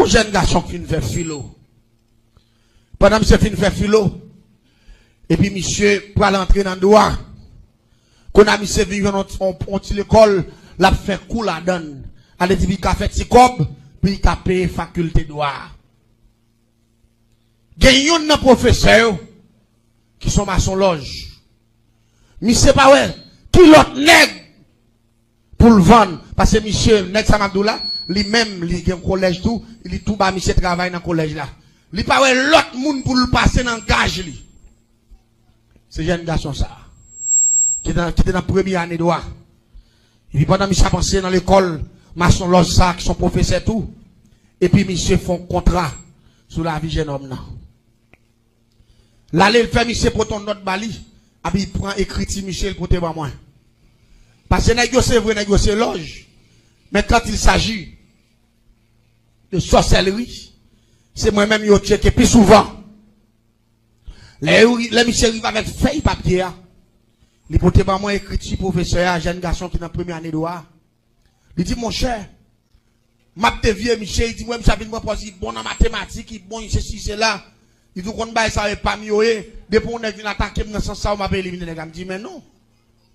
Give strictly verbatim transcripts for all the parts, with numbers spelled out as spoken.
Yon jèn gason k fin fè filo. Pandan misye fin fè filo, epi misye pral antre nan dwa. Kounye a misye vin jwenn yon, yon, yon ti lekòl, l ap fè kou ladan l. Ale di pou l ka fè ti kòb, pou l ka peye fakilte dwa a. Gen youn nan pwofesè yo ki se yon masonlòj. Misye pa wè ki lòt nèg pou l vann. Paske misye, nèg sa m ap di w la, li menm, li gen kolèj tou, li tou ba misye travay nan kolèj la. Li pa wè lòt moun pou l pase nan gaj li. Se jèn gason sa a, ki te nan, ki te nan premye ane dwa. Epi pandan misye ap anseye nan lekòl masonlòj sa a, ki se yon pwofesè tou, epi misye fè yon kontra sou lavi jènòm nan. L ale, l fè misye pote yon nòt ba li, epi l pran ekriti misye, l pote ban mwen. Paske nèg yo, se vre, nèg yo se lòj, men quand il s'agit de sòsèlri, se mwen menm yo tcheke pi souvan. Lè yo, lè misye rive avèk fèy papye a, li pote ban mwen ekriti pwofesè a, jèn gason ki nan premye ane dwa a. Li di, monchè, m ap devye misye, li di, m wè misye ap vin pran pòz, li bon nan matematik, li bon, li sesi, sela. Li di, ou konn bagay sa yo, e pa m yo ye. Depi yon nèg vin atake m nan sans sa yo, m ap elimine nèg la. M di, men non.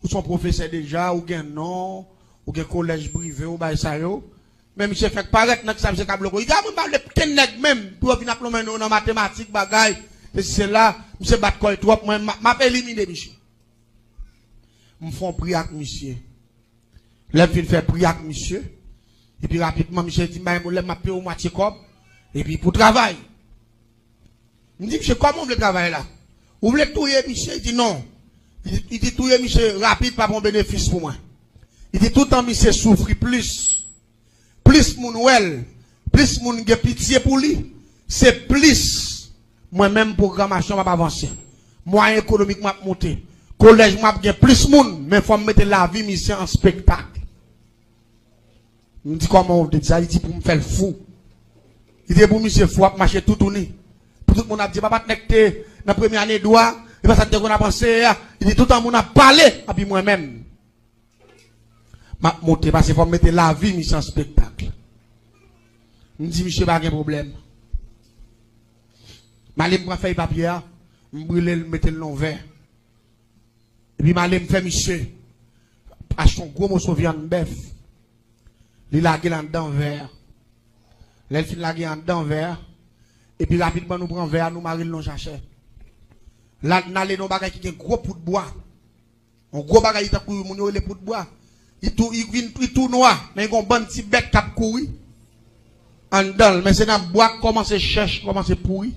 Ou se yon pwofesè deja, ou gen non, ou gen kolèj prive w, bagay sa yo. Men misye fèk parèt nan kisa misye ka bloke w. Li di, a, mwen pa vle okenn nèg menm pou yo vin ap lonmen nou nan matematik, bagay, sesi, sela. Misye bat kò l twòp, mwen, m a, m ap elimine misye. M fè yon pri ak misye. Lè m fin fè pri ak misye, epi rapidman, misye di m, bay m, lè m ap peye w mwatye kòb, epi pou travay. M di, misye, kòman w vle travay la? Ou vle touye misye? Li di, non. Li di, li di, touye misye rapid pa bon benefis pou mwen. Li di, toutan misye soufri plis, plis moun wè l, plis moun gen pitye pou li, se plis mwen menm pwogramasyon m ap avanse. Mwayen ekonomik mwen ap monte. Kolèj mwen ap gen plis moun, men fò m mete lavi misye an spektak. M di, kòman w vle di sa? Li di, pou m fè l fou. Li di, pou misye fou, ap mache toutouni. Pou tout moun ap di, papa t nèg te nan premye ane dwa, e pa sa n te konn ap anseye a. Li di, toutan moun ap pale, epi mwen menm, m ap monte, paske fò m mete lavi misye an spektak. M di, misye pa gen pwoblèm. M ale, m pran fèy papye a, m brile l, m mete l nan yon vè. Epi m ale, m fè misye achte yon gwo moso vyann bèf. Li lage l anndan vè a. Lè l fin lage anndan vè a, epi rapidman nou pran vè a, nou mare l nan yon sachè. La, n ale nan yon bagay ki gen gwo pout bwa. Yon gwo bagay, li tankou moun yo rele pout bwa. Li tou, li vin, li tou nwa, men gen yon bann ti bèt k ap kouri anndan l. Men se nan bwa k kòmanse chèch, kòmanse pouri.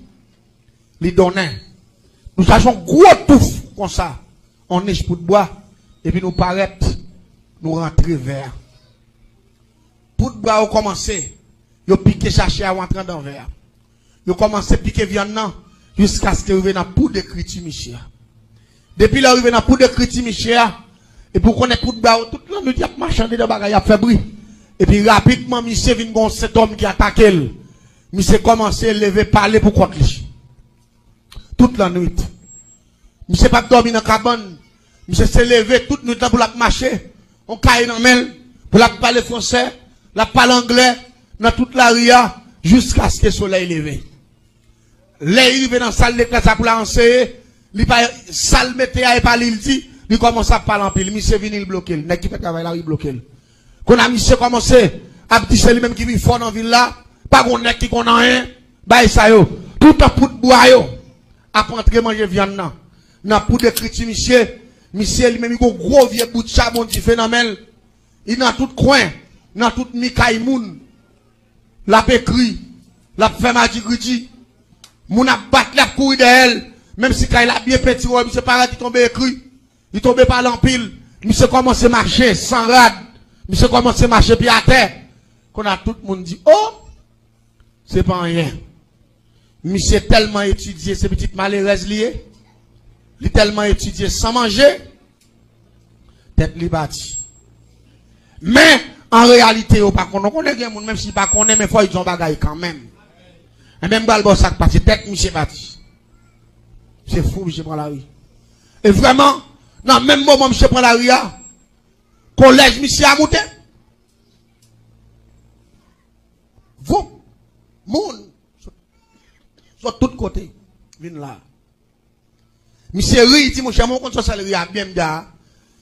Li donnen. Nou chache yon gwo touf konsa, yon nich pout bwa, epi nou parèt, nou rantre vè a. Pout bwa yo kòmanse, yo pike sachè a, yo antre anndan vè a. Yo kòmanse pike vyann nan, jiskaske yo rive nan poud ekriti misye a. Depi lè yo rive nan poud ekriti misye a, epi w konnen pout bwa yo, tout lannwit y ap mache andedan bagay, y ap fè bri. Epi rapidman, misye vin gen yon sentòm ki atake l. Misye kòmanse leve pale pou kont li. Tout lannwit. Misye p ap dòmi nan kabann. Misye se leve tout nwit lan pou l ap mache. Yon kay nan men l, pou l ap pale fransè, l ap pale anglè, nan tout lari a, jiskaske solèy leve. Lè li rive nan sal de klas la pou l al anseye, li pa, sa l mete a, e pa li l di, li kòmanse ap pale anpil. Misye vini, l bloke l. Nèg ki fè travay la, li bloke l. Kounye a, misye kòmanse ap di se li menm ki pi fò nan vil la, pa gon nèg ki konn anyen, bagay sa yo. Toutan pout bwa yo ap antre manje vyann nan, nan poud ekriti misye, misye li menm li gon gwo vye bout chabon dife nan men l, li nan tout kwen, nan tout mi kay moun, l ap ekri, l ap fè madigridi, moun ap bat li, ap kouri dèyè l, menm si kay la byen pentire, misye parèt, li tonbe ekri. Li tonbe pale anpil. Misye kòmanse mache san rad. Misye kòmanse mache pye atè. Kounye a tout moun di, o, se pa anyen. Misye tèlman etidye, se pitit malerèz li ye. Li tèlman etidye san manje, tèt li pati. Men, an reyalite, yo pa konnen. Ou konnen gen moun, menm si l pa konnen, men fò l di yon bagay kanmenm. Enben, m pral ba w sa k pase, tèt misye pati. Misye fou, misye pran lari. E vrèman, nan menm moman misye pran lari a, kolèj misye a moute. Voup! kote? Vin la. Misye ri, li di, monchè, mwen konn sa w sèl ri a byen, m di a.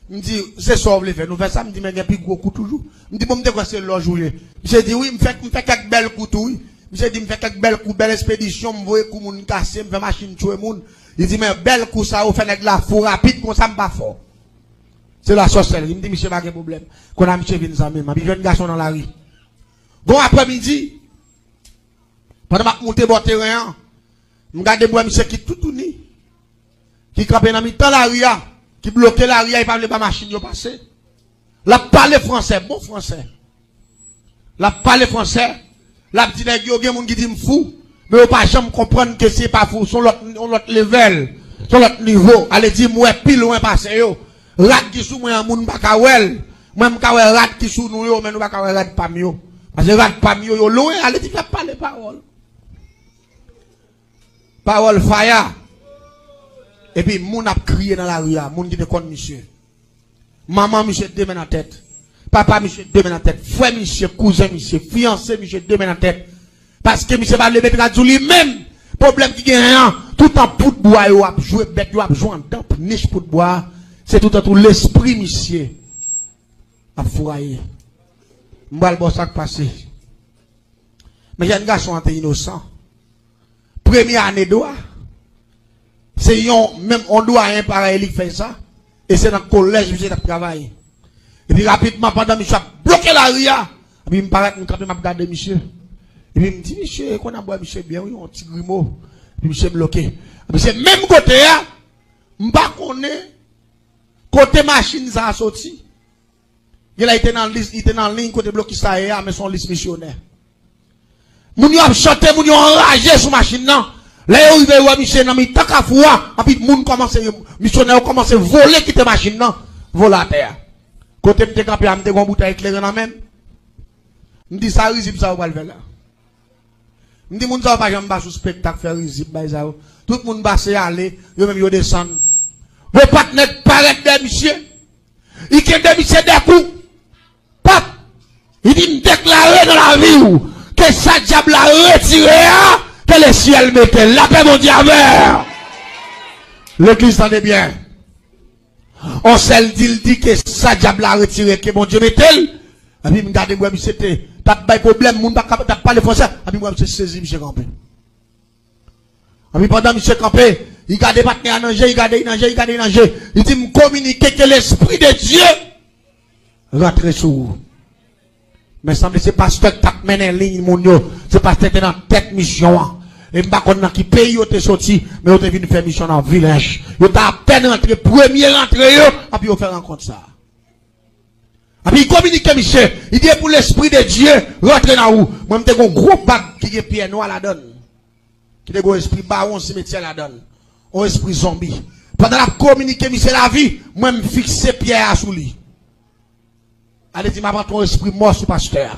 M di, se sa w vle fè, nou fè sa, m di, men gen pi gwo kou toujou. M di, bon, m te kwè se lòj ou ye. Misye di, wi, m fè, m fè kèk bèl kou tou, wi. Misye di, m fè kèk bèl kou, bèl espedisyon, m voye kou moun kase, m fè machin tchwe moun. Li di, men bèl kou sa yo fè nèg la fou rapid, konsa m pa fò. Se la sòsèlri. M di, misye pa gen pwoblèm. Kounye a misye vin zanmi m. Anpi jèn gason nan lari. Gon aprèmidi, pandan m ap moute bò teren an, m gade m wè misye ki toutouni, ki kanpe nan mitan lari a, ki bloke lari a, li pa vle ba machin yo pase. L ap pale fransè, bon fransè. L ap pale fransè, l ap di nèg yo, gen moun ki di m fou, men yo pa janm konprann ke se pa fou, se yon lòt, yon lòt level, se yon lòt nivo. Ale di m wè pi lwen pase yo. Rad ki sou mwen an, moun pa ka wè l. Mwen, m ka wè rad ki sou nou yo, men nou pa ka wè rad pa m yo. Paske rad pa m yo, yo lwen, ale di l ap pale pawòl. Pawòl faya. Epi moun ap kriye nan lari a, moun ki te konn misye. Manman misye de men nan tèt. Papa misye de men nan tèt. Frè misye, kouzen misye, fiyanse misye de men nan tèt. Paske misye pa vle met rad sou li menm. Pwoblèm ki genyen an, toutan poud bwa yo ap jwe, bèt yo ap jwe anndan nich poud bwa a, se toutan tou lespri misye ap fouraye. M pral ba w sa k pase. Men jèn gason an te inosan. Premye ane dwa, se yon, menm yon dwayen parèy li k fè sa. E se nan kolèj misye t ap travay. Epi rapidman, pandan misye ap bloke lari a, epi m parèt, m kanpe, m ap gade misye. Epi m di, misye, kounye a m wè misye byen, wi, yon ti grimo. Epi misye bloke. Epi se menm kote a, m pa konnen kote machin sa a soti. Gen lè li te nan lis, li te nan liy kote blokis la ye a, men se yon lis misyonè. Moun yo ap chante, moun yo anraje sou machin nan. Lè yo rive, yo wè misye nan mitan kafou a, anpi moun kòmanse, misyonè yo kòmanse vole kite machin nan, vole atè a. Kote m te kanpe a, m te gen yon boutèy kleren nan men m. M di, sa rizib sa yo pral fè la? M di, moun sa yo pa janm pa sou spektak fè rizib, bay sa yo. Tout moun pase ale, yo menm yo desann. Yo pa t nèk parèt dèyè misye. Li kenbe misye dèkou. Pap! Li di, m deklare nan lavi w ke sa dyab la retire a, ke lesyèl mete l. Lapè Bondye avè w. Legliz, tande byen. On sèl di l di ke sa dyab la retire, ke Bondye mete l. Epi m gade, m wè misye te, t ap bay pwoblèm, moun pa ka, t ap pale fransè. Epi m wè misye sezi, misye kanpe. Epi pandan misye kanpe, li gade patnè a nan je, li gade li nan je, li gade li nan je. Li di, m kominike ke Lespri de Dye rantre sou ou. Men sanble se pastè k t ap mennen liy moun yo. Se pastè te nan tèt misyon an. E m pa konn nan ki peyi yo te soti, men yo te vin fè misyon nan Vilèj. Yo te apèn rantre, premye rantre yo, epi yo fè rankont sa a. Epi li kominike misye, li di, pou Lespri de Dye rantre nan ou. Mwen, m te gen yon gwo bag ki gen pyè nwa ladan l, ki te gen yon espri bawon simetyè ladan l, yon espri zonbi. Pandan l ap kominike misye lavi, mwen, m fikse pyè a sou li. Ale di, m ap antre yon espri mò sou pastè a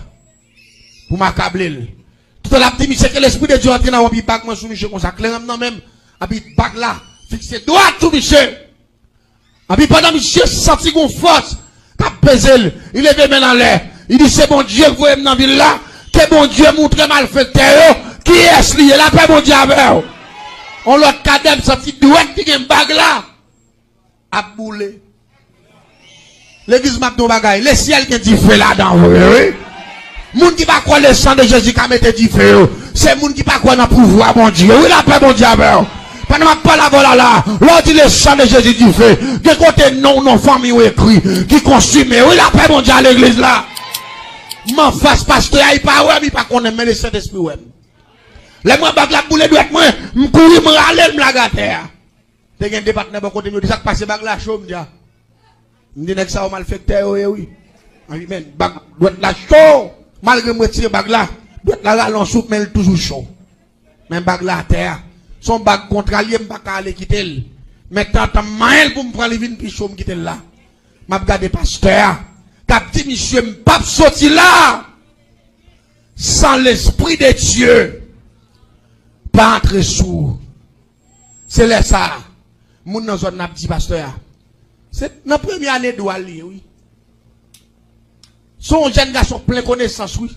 pou m akable l. Toutan l ap di, misye, ke Lespri de Dye antre nan ou, epi bag mwen sou misye konsa, kleren m nan men m, epi bag la fikse dwat sou misye. Epi pandan misye santi gon fòs k ap peze l, li leve men l anlè. Li di, se Bondye k voye m nan vil la, ke Bondye montre malfektè yo kiyès li ye. Lapè Bondye avè w. On lòt kadè, m santi dwèt ki gen bag la ap boule. Legliz, m ap di yon bagay, lesyèl gen dife ladan vre, wi. Moun ki pa kwè le san de Jezi ka mete dife yo, se moun ki pa kwè nan pouvwa Bondye. Wi, lapè Bondye avè w. Pandan m ap pale avè w la, la, lè w di le san de Jezi dife, gen kote non w, non fanmi w ekri, ki konsime. Wi, lapè Bondye a legliz la. M anfas pastè a, li pa wè m, li pa konnen m, men le Sentespri wè m. Lè m wè bag la ap boule dwèt mwen, m kouri, m rale l, m lage atè a. Te gen de patnè bò kote m, yo di, sa k pase, bag la cho, m di a. M di, nèg sa yo malfektè yo ye, wi. Anpi men, bag, dwèt la cho. Malgre m retire bag la, dwèt la rale yon souf, men l toujou cho. Men bag la atè a. Se yon bag kontra l ye, m pa ka ale kite l. Men tantan m manyen l pou m pran li vin pi cho, m kite l la. M ap gade pastè a k ap di, misye, m p ap soti la san Lespri de Dye pa antre sou ou. Se lè sa a, moun nan zòn nan ap di pastè a, se nan premye ane dwa l li ye, wi. Se yon jèn gason plen konesans, wi.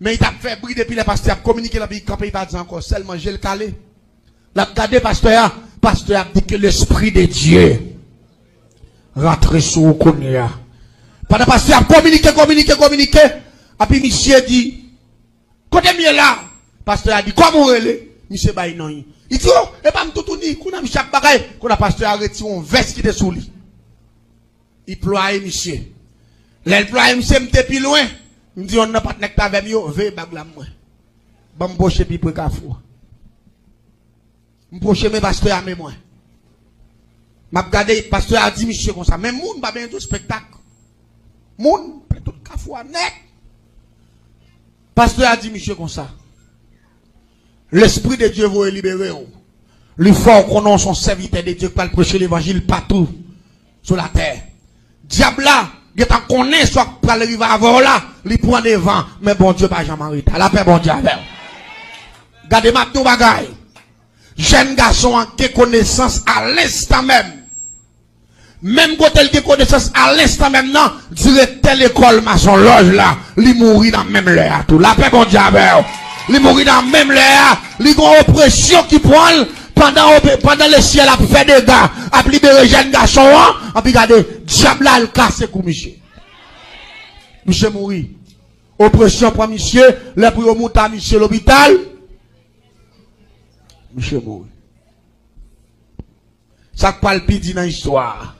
Men li t ap fè bri depi lè pastè ap kominike l, epi li kanpe, li pa di ankò, sèlman je l kale. L ap gade pastè a, pastè a ap di ke lespri de Dye rantre sou ou kounye a. Pandan pastè a ap kominike, kominike, kominike, epi misye di, "Kote m ye la?" Pastè a di, "Kòman w rele?" Misye bay non li. Li di, "O, e pa m toutouni." Kounye a misye ap bagay, kounye a pastè a retire yon vès ki te sou li. Li plwaye misye. Lè l plwaye misye, m te pi lwen. M di yonn nan patnè k t avè m yo, "Veye bag la mwen. Ban m pwoche pi pre kafou a." M pwoche men pastè a men mwen. M ap gade, pastè a di misye konsa, "Men moun pa benyen tou espektak. Moun plen tout kafou a nèt." Pastè a di misye konsa, "Lespri de Dye voye libere w. Li fè w konnen w se yon sèvitè de Dye k pral preche levanjil patou sou latè. Dyab la gentan konnen sa k pral rive avè w la, li pran devan, men Bondye pa janm an reta." Lapè Bondye avè w. Gade, m ap di w bagay. Jèn gason an gen konesans a lenstan menm. Menm kote l gen konesans a lenstan menm nan, direktè lekòl masonlòj la, li mouri nan menm lè a tou. Lapè Bondye avè w. Li mouri nan menm lè a. Li gon opresyon ki pran l pandan, ope- pandan lesyèl ap fè dega, ap libere jèn gason an. Anpi gade, dyab la al kase kou misye. Misye mouri. Opresyon pran misye, lè pou yo moute misye lopital, misye mouri. Sa k pral pi di nan istwa a.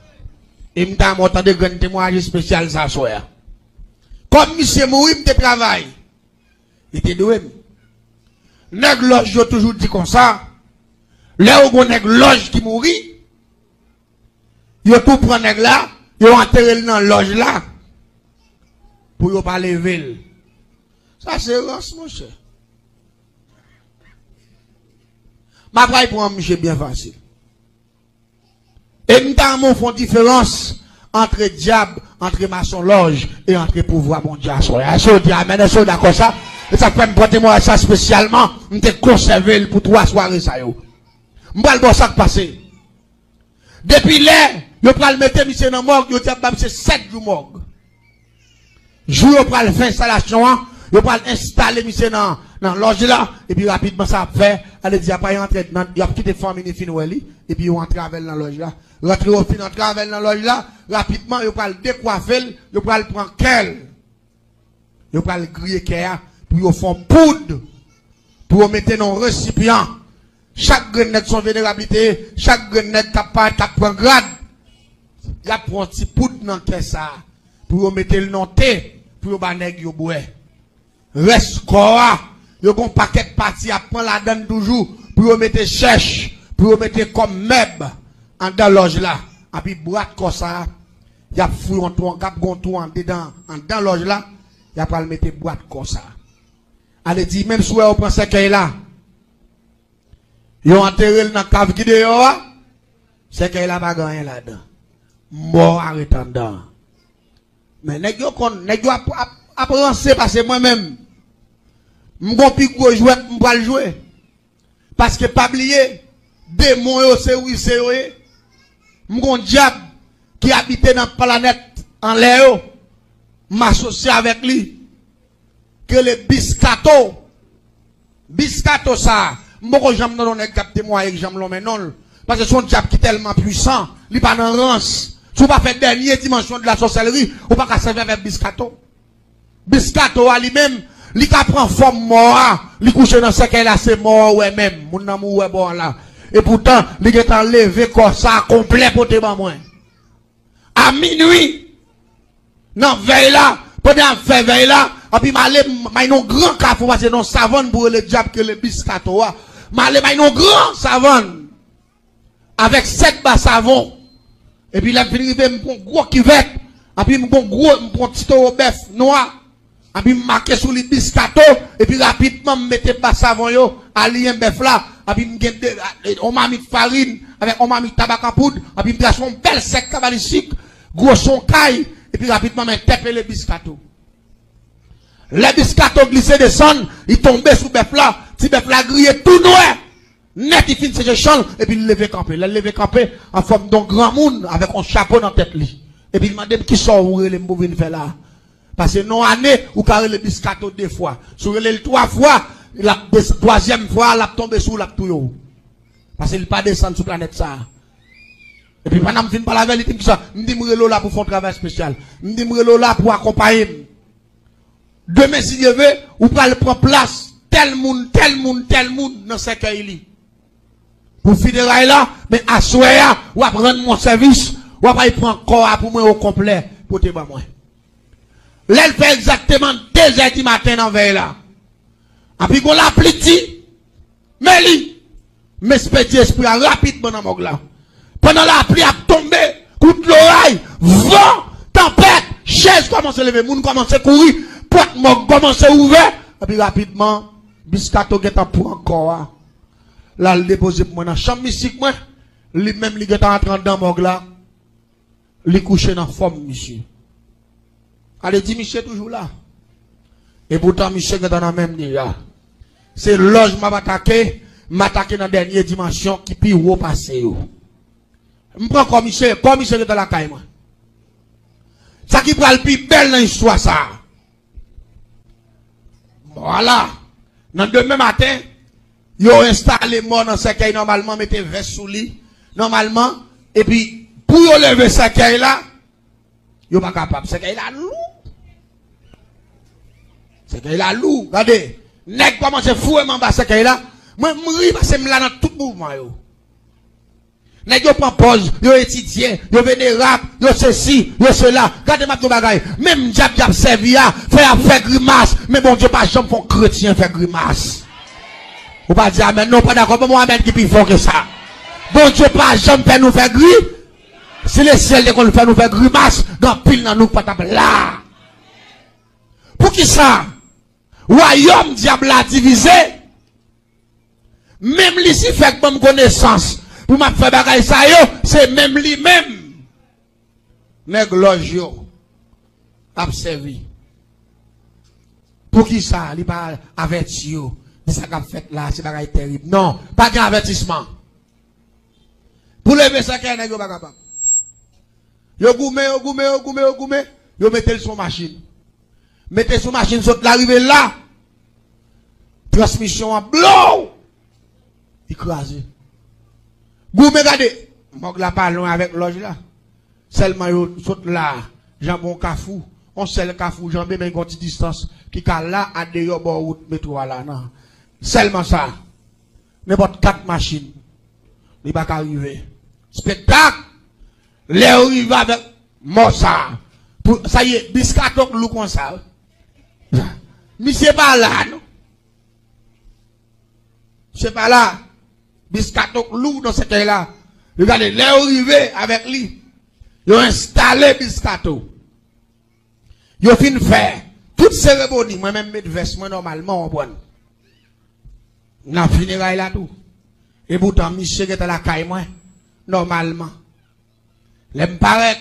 E m ta renmen w tande grenn temwayaj espesyal sa aswè a. Kòm misye mouri, m te travay. Li te dwe m. Nèg lòj yo toujou di konsa, lè ou gon nèg lòj ki mouri, yo tou pran nèg la, yo antere l nan lòj la, pou yo pa leve l. Sa se rans, monchè. M ap pran misye byen fasil. E m ta renmen w fè yon diferans antre dyab, antre masonlòj e antre pouvwa Bondye aswè a. Èske w di amèn? Èske w dakò sa? E sa k fè m pran temwayaj sa espesyalman, m te konsève l pou twa sware sa yo. M pral ba w sa k pase. Depi lè yo pral mete misye nan mòg, yo di ap ba misye sèt jou mòg. Jou yo pral fè enstalasyon an, yo pral enstale misye nan, nan lòj la, epi rapidman sa ap fè, ale di apa y antre nan, y ap kite fanmi li fin wè li, epi yo antre avè l nan lòj la. Rantre yo fin antre avè l nan lòj la, rapidman yo pral dekwafe l, yo pral pran kè l. Yo pral griye kè a pou yo fè yon poud, pou yo mete nan yon resipyan. Chak grenn nèg se yon venerab li te ye, chak grenn nèg k ap parèt, k ap pran grad, y ap pran yon ti poud nan kè sa a, pou yo mete l nan te, pou yo ba nèg yo bwè. Rès kò a, yo gon pakèt pati y ap pran ladann toujou, pou yo mete chèch, pou yo mete kòm mèb anndan lòj la. Anpi bwat kò sa a, y ap foure yon twou, y ap gon twou andedan, anndan lòj la, y ap al mete bwat kò sa a. Ale di, menm si w wè yo pran sèkèy la, yo antere l nan kav ki deyò a, sèkèy la pa gen anyen ladan. Mò a ret anndan. Men nèg yo konn, nèg yo ap, ap, ap ranse pase mwen menm. M gon pi gwo jwèt m pral jwe. Paske pa bliye, demon yo se wi se yo ye. M gon dyab ki abite nan planèt anlè yo. M asosye avèk li. Ki rele Biskato. Biskato sa a, m poko janm tande yon nèg k ap temwaye k janm lonmen non l. Paske se yon dyab ki tèlman pwisan, li pa nan rans. Si w pa fè dènye dimansyon de la sòsèlri, ou pa ka sèvi avèk Biskato. Biskato a li menm, li ka pran fòm mò a, li kouche nan sèkèy la, se mò a ou wè menm, moun nan mouri wè bò an la. Epoutan, li gentan leve kò sa a konplè pote ban mwen. A minwi, nan vèy la, pandan y ap fè vèy la, anpi m ale, m ay nan yon gran kafou, pase nan yon savann pou rele dyab ki rele Biskato a. M ale, m ay nan yon gran savann avèk sèt ba savon. Epi lè m fin rive, m pran gwo kivèt, anpi m pran gwo, m pran ti towo bèf nwa. Anpi m make sou li Biskato, epi rapidman m mete ba savon yo, aliyen bèf la, anpi m gen de, on mamit farin, avèk on mamit tabak an poud, anpi m trase on bèl sèk kabalistik, gwosè on kay, epi rapidman m entèpele Biskato. Lè Biskato glise desann, li tonbe sou bèf la, ti bèf la griye tou nwè. Nèt, li fin seche chan l, epi l leve kanpe. Lè l leve kanpe, an fòm de yon granmoun avèk yon chapo nan tèt li. Epi l mande m, "Kisa w rele m pou vin fè la a?" Pase non ane, ou ka rele Biskato de fwa. Si w rele l twa fwa, l ap des-, twazyèm fwa a, l ap tonbe sou w, l ap touye w. Paske li pa desann sou planèt sa a. Epi pandan m fin pale avè li, li di m kisa? M di m rele w la pou fè yon travay espesyal. M di m rele w la pou akonpaye m. Demen, si Dye vle, ou pral pran plas tèl moun, tèl moun, tèl moun nan sèkèy li. Pou fineray la, men aswè a, w ap rann mwen sèvis, w ap al pran kò a pou mwen okonplè, pote ban mwen. Lè l fè egzakteman de zè di maten nan vèy la, anpi gon lapli ti, men li, m espedi espri a rapidman nan mòg la. Pandan lapli ap tonbe, kout loray, van, tanpèt, chèz kòmanse leve, moun kòmanse kouri, pòt mòg kòmanse ouvè, epi rapidman, Biscato gentan pran kò a. L al depoze pou mwen nan chanm mistik mwen, li menm li gentan antre anndan mòg la. Li kouche nan fòm misye. Gade, di misye toujou la. Epoutan, misye gentan nan menm nivo a. Se lòj m ap atake, m atake nan dènye dimansyon ki pi wo pase yo. M pran kò misye, kò misye gentan lakay mwen. Sa ki pral pi bèl nan istwa sa a. Vwala. Nan demen maten, yo enstale mò nan sèkèy nòmalman, mete vès sou li nòmalman, epi pou yo leve sèkèy la, yo pa kapab. Sèkèy la lou. Sèkèy la lou. Gade, nèg kòmanse foure m anba sèkèy la. Mwen, m ri paske m la nan tout mouvman yo. Nèg yo pran pòz, yo etidye, yo venerab, yo sesi, yo sela. Gade m ap di yon bagay, menm dyab y ap sèvi a, fè y ap fè grimas, men Bondye pa janm fè yon kretyen fè grimas. Ou pa di amèn non, ou pa dakò, ban m yon amèn ki pi fò ke sa. Bondye pa janm fè nou fè gri. Si lesyèl te konn fè nou fè grimas, gen anpil nan nou ki pa t ap la. Poukisa wayòm dyab la divize? Menm Lisifè k ban m konesans pou m ap fè bagay sa yo, se menm li menm nèg lòj yo ap sèvi. Poukisa li pa avèti yo? Di sa k ap fèt la, se bagay terib. Non, pa gen avètisman. Pou leve sèkèy, nèg yo pa kapab. Yo goumen, yo goumen, yo goumen, yo goumen. Yo mete l sou machin. Mete sou machin, sot la rive la. Transmisyon an blow! Li kraze. Goumen, gade. Mòg la pa lwen avèk lòj la. Sèlman yo sot la, janbe yon kafou. Yon sèl kafou janbe, men yon ti distans ki ka la a deyò bò wout metwo a la, nan. Sèlman sa. Nenpòt kat machin. Li pa ka rive. Spektak! Lè yo rive avèk mò sa a. Pou, sa ye, Biscato k lou konsa. Misye pa la, non. Misye pa la. Biscato k lou nan sèkèy la. Yo gade, lè yo rive avèk li, yo enstale Biscato. Yo fin fè tout seremoni, mwen menm met vès mwen nòmalman, w konprann. Nan fineray la tou. Epoutan, misye gentan lakay mwen, nòmalman. Lè m parèt,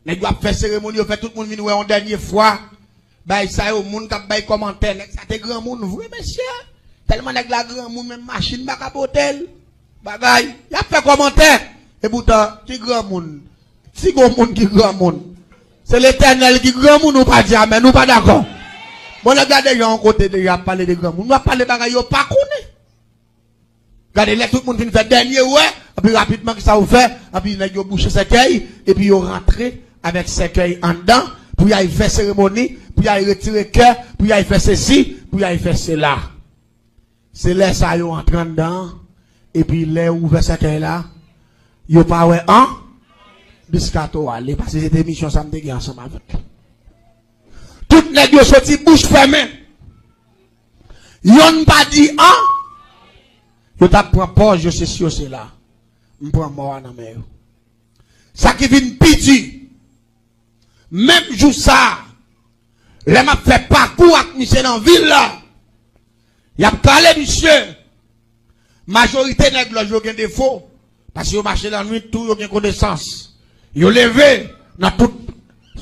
nèg yo ap fè seremoni, yo fè tout moun vin wè yon dènye fwa. Bay sa yo, moun k ap bay kòmantè, nèg sa te granmoun vre, mesye. Tèlman nèg la granmoun, menm machin pa ka pote l. Bagay, y ap fè kòmantè. Epoutan, ki granmoun? Si gon moun ki granmoun, se Letènèl ki granmoun, ou pa di amèn, ou pa dakò. Bon, lè gade jan yon kote deja ap pale de granmoun, w ap pale bagay yo pa konnen. Gade, lè tout moun fin fè dènye wè, epi rapidman, kisa yo fè? Epi nèg yo bouche sèkèy, epi yo rantre avèk sèkèy anndan, pou y al fè seremoni, pou y al retire kè, pou y al fè sesi, pou y al fè sela. Se lè sa yo antre anndan an, epi lè yo ouvè sèkèy la, yo pa wè an, Biscato ale, paske se te misyon sa m te gen ansanm avèk li. Tout nèg yo soti bouch fèmen. Yonn pa di an, yo t ap pran pòz, yo sesi, yo sela. M pran mò a nan men yo. Sa ki vin pi di, menm jou sa a, lè m ap fè pakou ak misye nan vil la, y ap kale misye. Majorite nèg lòj yo gen defo, paske yo mache lannwit tou, yo gen konesans. Yo leve nan tout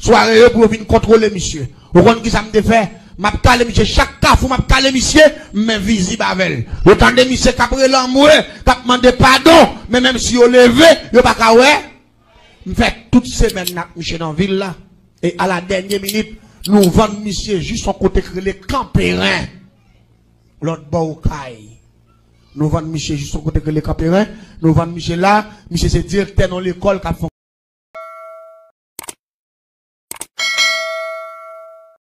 sware yo pou yo vin kontwole misye. Ou konn kisa m te fè? M ap kale misye, chak kafou m ap kale misye, m men vizib avè l. Yo tande misye k ap rele anmwe, k ap mande padon, men menm si yo leve, yo pa ka wè. M fè tout semèn nan ak misye nan vil la. E a la dènye minit, nou vann misye jis yon kote k rele Kanperen, lòt bò Okay. Nou vann misye jis yon kote k rele Kanperen. Nou vann misye la. Misye se direktè yon lekòl k ap fè